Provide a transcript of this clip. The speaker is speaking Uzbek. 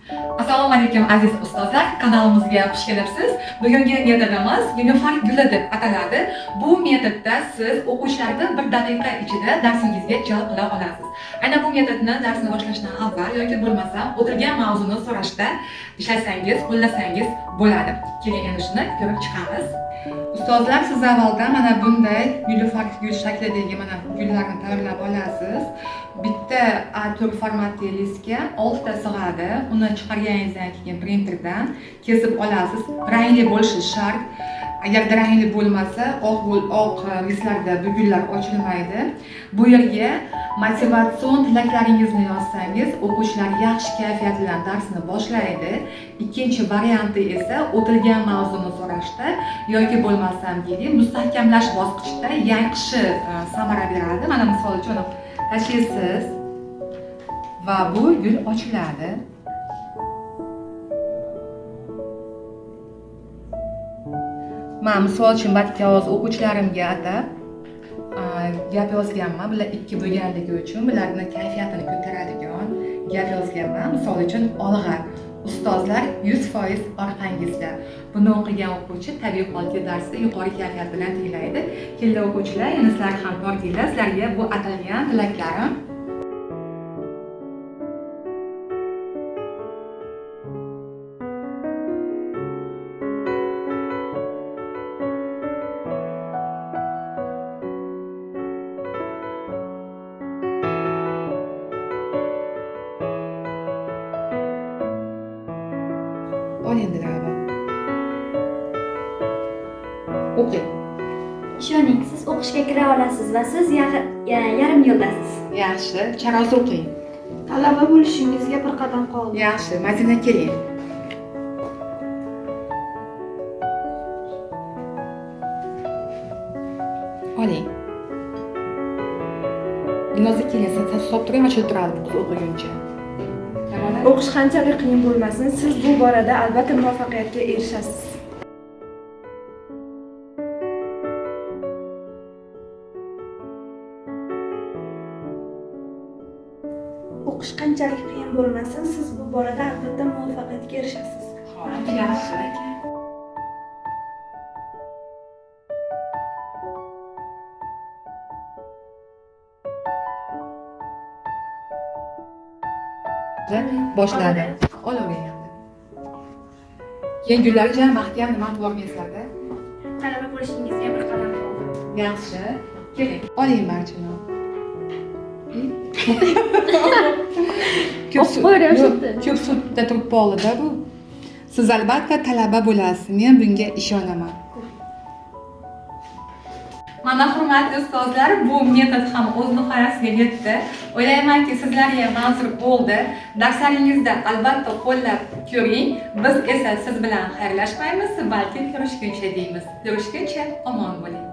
Assalomu alaykum, aziz ustozlar, kanalimizga xush kelibsiz. Bugungi metodimiz Nilufar guli deb ataladi. Bu metodda siz o'quvchilarni bir daqiqa ichida darsingizga jalb qila olasiz. Aynan bu metodni darsni boshlashdan avval yoki bo'lmasam o'tilgan mavzuni so'rashda ishlatsangiz, qo'llasangiz bo'ladi. Keling, endi shuni ko'rib chiqamiz. Ustozlar, siz avvalda mana bunday Nilufar gul shaklidagi mana gullarni tayyorlab olasiz. Bitta A4 formatli listga 6 ta sig'adi. Uni chiqarganingizdan keyin printerdan kesib olasiz. Rangli bo'lishi shart. Agarda rangli bo'lmasa, oq listlarda bu gullar ochilmaydi. Bu yerga motivatsion tilaklaringizni yozsangiz, o'quvchilar yaxshi kayfiyat bilan darsni boshlaydi. Ikkinchi varianti esa o'tilgan mavzuni so'rashda yoki bo'lmasam deylik, mustahkamlash bosqichida yaxshi samara beradi. Mana misol uchun tashlaysiz va bu gul ochiladi. Men misol uchun balki hozir o'quvchilarimga atab gap yozganman. Bular ikki bo'lganligi uchun bularni kayfiyatini ko'taradigan gap yozganman. Misol uchun, olg'a, ustozlar 100% orqangizda. Buni o'qigan o'quvchi tabiiy holda darsni yuqori kayfiyat bilan tinglaydi. Keling o'quvchilar, yana sizlar ham tortinglar. Sizlarga bu atalgan tilaklarim. Oling Dilrabo. O'qing. Ishoning, siz o'qishga kira olasiz va siz yarim yo'ldasiz. Yaxshi, charoz o'qing. Talaba bo'lishingizga bir qadam qoldi. Yaxshi, Madina keling. Oling. Dilnoza keling, siz hisob turing, ochilib turadi bu qiz o'qiguncha. O'qish qanchalik qiyin bo'lmasin, siz bu borada albatta muvaffaqiyatga erishasiz. O'qish qanchalik qiyin bo'lmasin, siz bu borada albatta muvaffaqiyatga erishasiz. Yaxshi. Boshladi. Olavering endi. Keyin gullarni jam mahkam nima qilib yubormaysizlarda. Talaba bo'lishingizga bir qadam qoldi. Yaxshi. Keling. Oling barchani. Ko'p sudda turib qoldi-da bu. Siz albatta talaba bo'lasiz. Men bunga ishonaman. Mana hurmatli ustozlar, bu metod ham o'z nihoyasiga yetdi. O'ylaymanki, sizlarga manzur bo'ldi. Darslaringizda albatta qo'llab ko'ring. Biz esa siz bilan xayrlashmaymiz, balki ko'rishguncha deymiz. Ko'rishguncha omon bo'ling.